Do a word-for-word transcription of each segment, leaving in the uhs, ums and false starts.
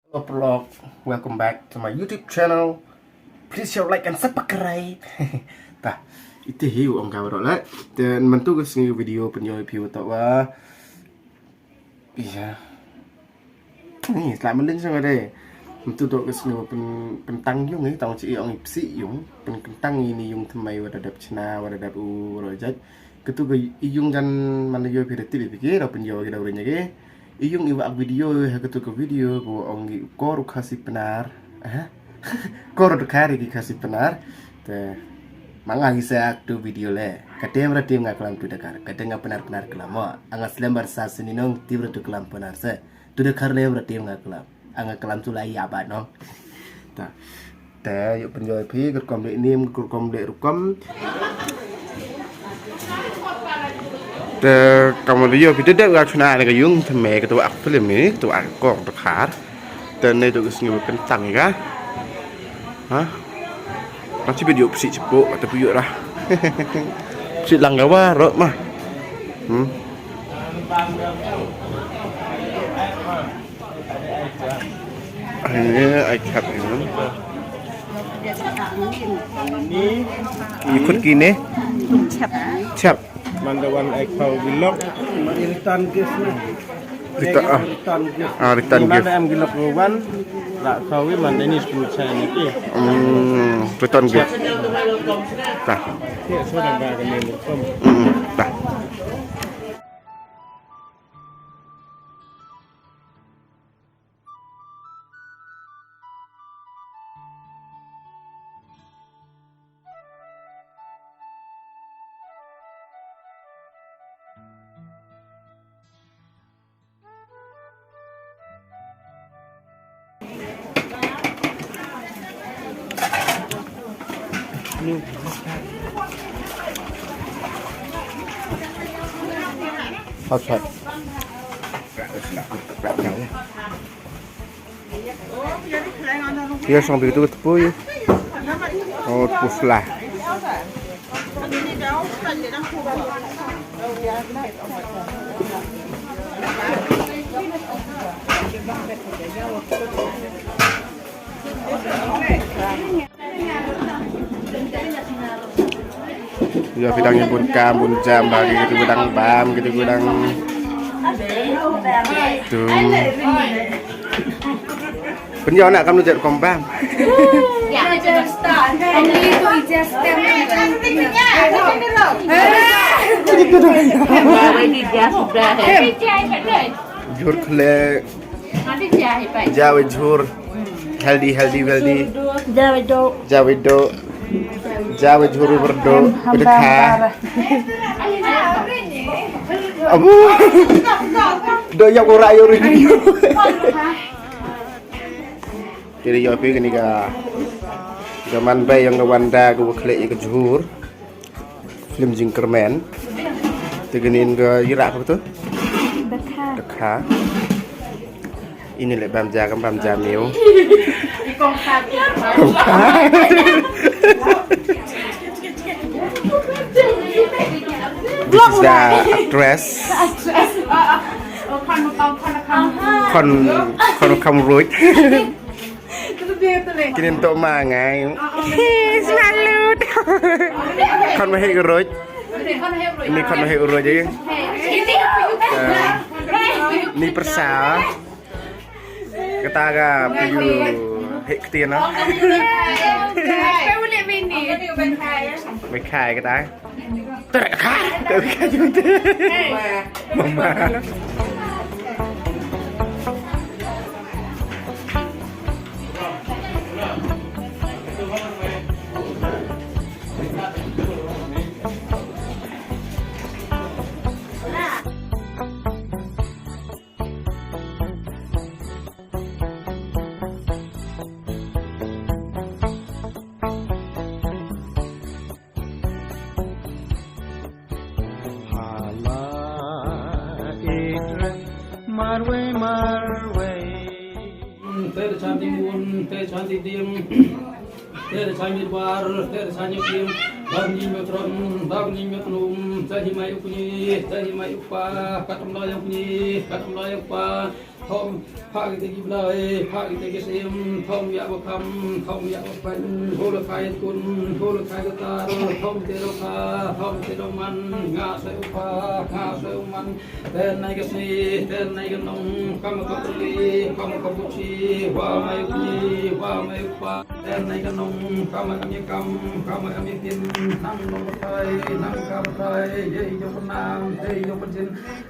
Vlog, welcome back to my YouTube channel. Please share, like and subscribe. Ta, ite hi u ong ka waroh le. Te mynta ka sngi video pynyoo phi u toh wa. Iya. Ni, sla mynta sa de. Mynta toh ka sngi pyn, pyntang yung eh, tang chi ong i psi yung. Pyn, pyntang ini yung thymmai wa da dap chna, wa da dap u, wa da jait. Katu ka i yung jan man yoo phi da tip phi ki, da pynyoo ki da uri nya ki. I yung i wa ak video, ha katu ka video, ko ong i kor u Khasi Pnar. Aha. Kor u Dkhar i ki Khasi Pnar. Te, manga hi sa ak tu video le. Katem ra tim nga klam tu Dkhar. Katem nga Pnar Pnar klam mo. Anga slem bar sa sini nong tim ra tu klam Pnar se. Tu Dkhar le ra tim nga klam. Anga klam tu la ya ba nong. Ta. Te, yoh pynyoo phi, ka rukom de nim, ka rukom de rukom. Te, kam de yoh phi de de wa chuna ne ka yung, te me ka tu ak film ni, tu ak kor Dkhar. Te, ne tu ka sngi wa pyntang ka. Ha? Nanti video psi chipo, atau video ra. Psi lang ka waroh ma. Hmm. Ini ai chap ini. Ikut kini. Chap. Chap. Manda wan ai kau bilok. Return gift ni. Return, ah. Return gift. Ah, return gift. Manda em bilok wan. La kau wi manda ni sepuluh sen ni. Hmm, return gift. Chap. Ta. Ya, sudah ba kami. Hmm, ta. Outside. Pia sang bitu ka tepui. Oh, tepui sla. Ya, phi dang bun kam, bun jam, bagi kitu dang bam, kitu dang. Tu. Pynyoo na kam nu jet kom bam. Ya, just start. Only to just step. Ready, just step. Jhur khleh. Jawe jhur. Healthy, healthy, wealthy. Jawe do. Jawe do. Jawe jhur berdo. Berkha. Abu. Do ya ko rayo ri. Jadi yoh phi kani ka. Ka man bai yong ka Wanda ka wa khleh ya ka jhur. Film jingkyrmen. Te kani ka yira ka tu? Dakha. Dakha. Ini le bam ja kam bam ja miu. This is the actress. Khon, khon kham ruit. Kini to ma ngai. Smalut. Khon ma hei ruit. Ini khon ma hei ruit ji. Ni persa. Kata ka piu hei ktina. Mai khai kata. Mama. Hala itre marwei marwei. Ter chanti mun, ter chanti dim, ter chanti bar, ter chanti dim. Bab ni metron, bab ni metrum, tahi mai ukni, tahi mai ukpa, katam la yang ni, katam la yang pa. Thom, pha ki te ki blai, pha ki te ki sim, thom ya wa kham, thom ya wa pan, ho la khai kun, ho la khai ka tar, thom te ro kha, thom te ro man, nga se u pha, nga se u man, ten nai ka sni, ten nai ka nong, kam ka pli, kam ka puchi, wa mai u pli, wa mai u pa. Ten nai ka nong, kam ka mi kam, kam ka mi kin, nang nong ka thai, nang ka thai, ye yo ka nang, ye yo ka jin,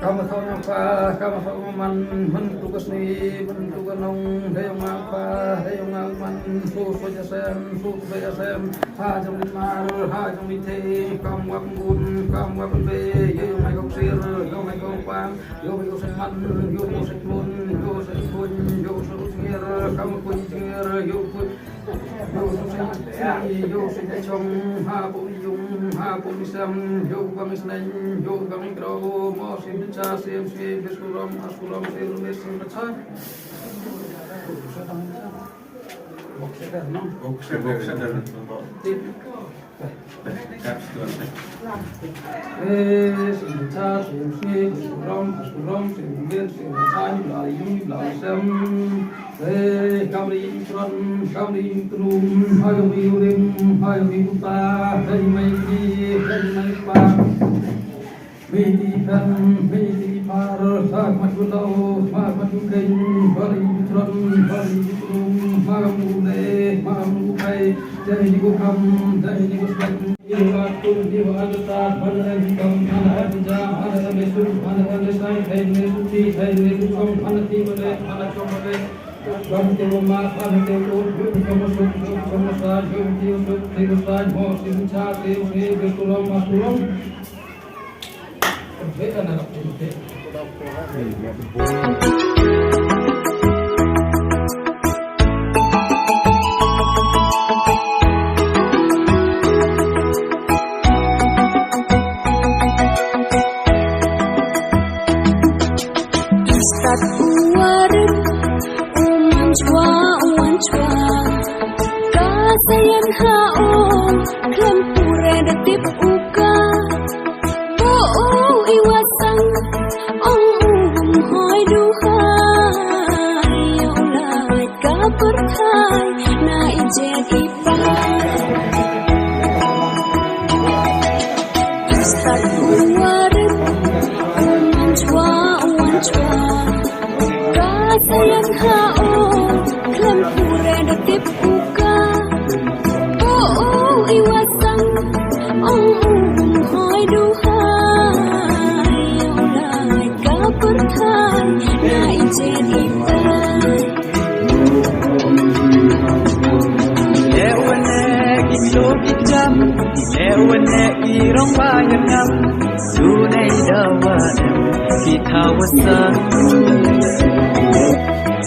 kam ka thong ka pa, kam ka thong man, man tu ka sni, man tu ka nong, ye yo nga pa, ye yo nga man, su su ja sem, su su ja sem, ha jong ni mar, ha jong ni te, kam wa bun, kam wa be, ye yo mai ka sir, yo mai ka pang. Yo, yo, se man, yo, yo, se kun, yo, se kun, yo, se kun, jingir, kam kun, jingir, yo, kun, yo, se, yo, se, chong, ha, pu, yung, ha, pu, sam, yo, bang, sneng, yo, bang, kro, mo, sim, cha, sim, si, bis, kuram, as, kuram, sim, mis, sim, cha. Bok se, bok se, bok se. Iwa tum, iwa agata, mana em hikam, mana em ja, mana em esum, mana em esai, hai ne suti, hai ne sukom, mana ti mane, mana kom mane. Ban te ma, mana te ko, yu kom suk, yu kom sa, yu ti suk, ti sa, mo sim cha, ti si, yu turom, ma turom. Beta na rap ti. Start uwarit, uman chwa, uman chwa. Ka sayan ha o, klam pure da tip uka. Bo o iwa sang, ong u bum hoi du hai, u lai ka pyrthai, na i jet i pa. Start uwarit, uman chwa, uman chwa. Ka sayan ha o, klam pure da tip uka. Bo o iwa sang, ong u bum hoi du hai, u lai ka pyrthai, na i jet i pa. Leh wane ki slo ki jam, leh wane ki rong wa ya ngam. Dune dawa em ki thaw wa sang.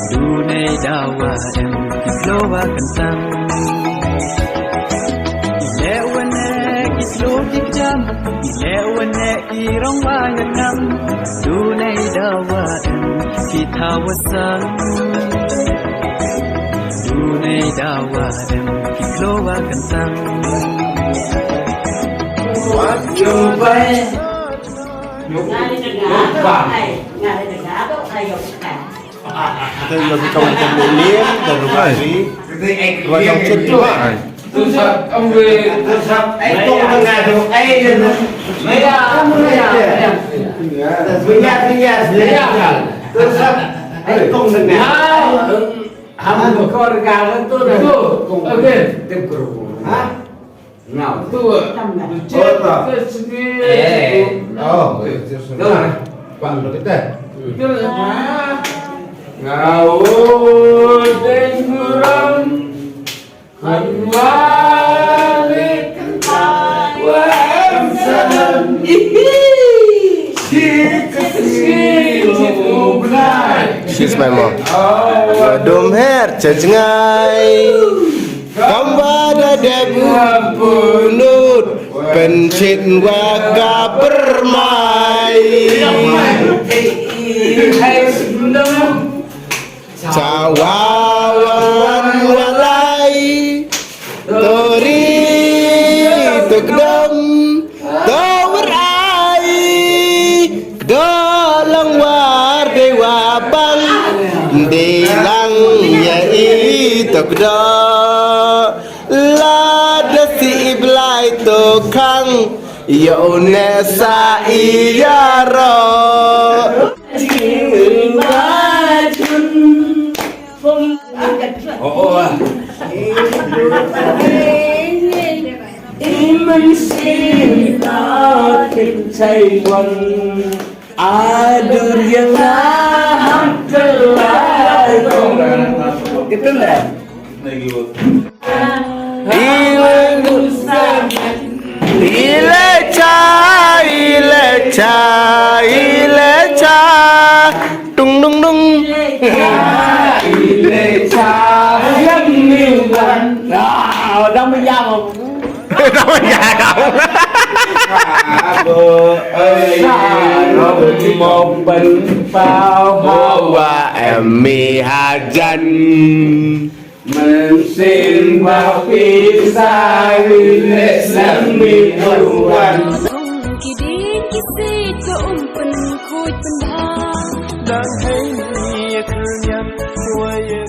Dune dawa em ki slo wa kan sang. Leh wane ki slo ki jam, leh wane ki rong wa ya ngam. Dune dawa em ki thaw wa sang. Dune dawa em ki slo wa kan sang. Wa jumpai. Yo, yo, ba. Te yo ki kam te mo ni, te ru ba ri. Wa yo chit ba. Tu sap, am we, tu sap, ai tong na do, ai na. Maya, maya, maya. Maya, maya, maya. Tu sap, ai tong na. Ham ko kor ka tu na. Okay. Te kru. Ha? Ngau. Tu. Ota. Eh. Oh. Ngau. Pang tu kita. Ngau. Dengkuram. Anwale kentai. Wa em salam. Ihi. Sik sik. She's my mom. Dum her chajngai. Kam wa da dep u bunut, pynchit wa ka pyrmai. Cha wa wan wa lai, to ri to kdom, to war ai, kdo lang war de wa pang. Tok da la da si i Blai to khang, yow ne sa i yarok. Oh, oh. I mynsiem da tip chai wan. Adur yang na ham kelai. Gitu lah. Ila cha, ila cha, ila cha. Dung, dung, dung. Ila cha, yang ni wan. Ah, dah menjawab. Dah menjawab. Abo, ơi. Sa, rom mo pen pau. Wa em mi hajan. Mynsiem ba phi sa ri le sem mi tuan. Ki ding ki si to um pen khuid pen bha. Dang hei ni ya khur nyam, wa ya